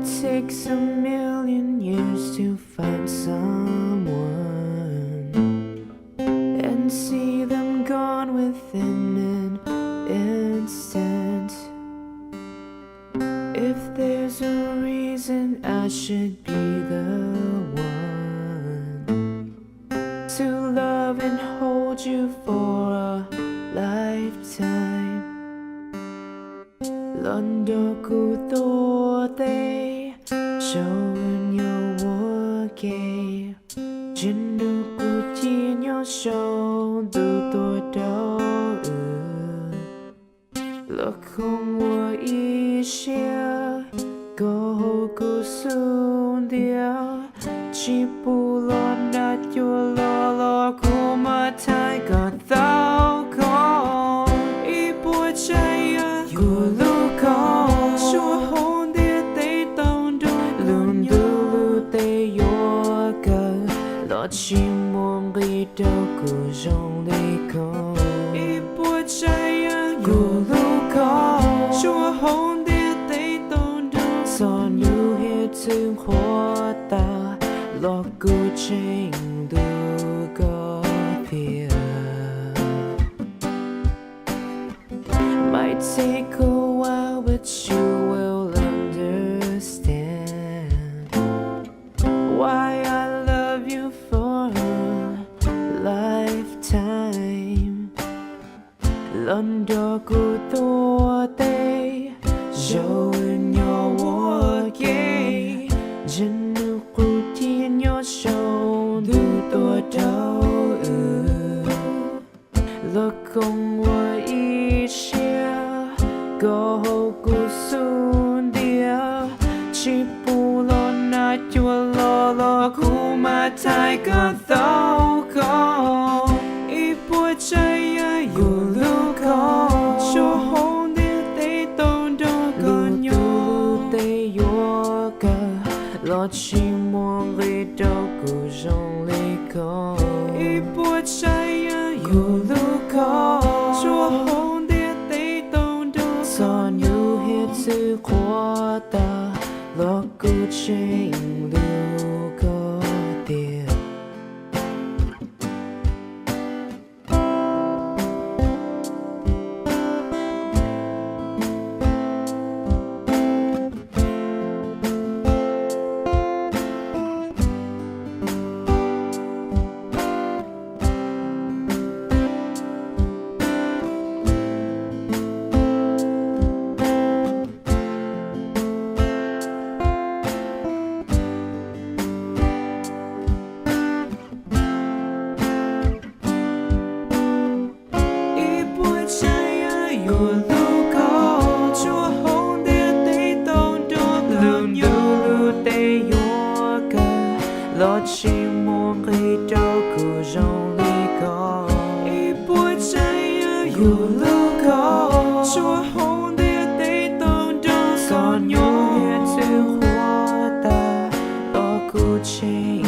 Takes a million years to find someone and see them gone within an instant. If there's a reason I should be the one to love and hold you for a lifetime, los nrog kuv tuav tes saum nyob ua ke, ntsia nrog kuv cia nyob saum ntuj tuaj rau wb. Los koom ua ib siab, koj hauv kuv xub ntiag, tsis pub los nag cuam los los kuv mam thaij kom tau koj. Ib puas tsav yam yuav luag koj, suab hauv ntiaj teb tau nrog luag ntuj luag teb yuav kawg, los tsis muaj nqis rau kuv zoo li koj. Ib puas tsav yam yuav luag koj, suab hauv ntiaj teb tau nrog txog nyuj hiav txwv qhuav tas, los kuv tseem ntuas koj tiag. Might take a while, but you will understand why I love you for a lifetime. Los nrog kuv tuav tes, zaum nyob ua ke, ntsia nrog kuv cia nyob saum ntuj tuaj rau wb. Los koom ua ib siab, koj hauv kuv xub ntiag, tsis pub los nag cuam los los kuv mam thaij kom tau koj. Ib puas tsav yam yuav luag koj, suab hauv ntiaj teb tau nrog koj nyob, luag teb yuav kawg, los tsis muaj nqis rau kuv zoo li koj. Ib puas tsav yam yuav luag koj, suab hauv ntiaj teb tau nrog txog nyuj hiav txwv qhuav tas, los kuv tseem ntuas koj tiag. Ib puas tsav yam yuav luag koj, suab hauv ntiaj teb tau nrog koj nyob, luag teb yuav kawg, los tsis muaj nqis rau kuv zoo li koj. Ib puas tsav yam yuav luag koj, suab hauv ntiaj teb tau nrog koj nyob, hiav txwv qhuav tas, los kuv tseem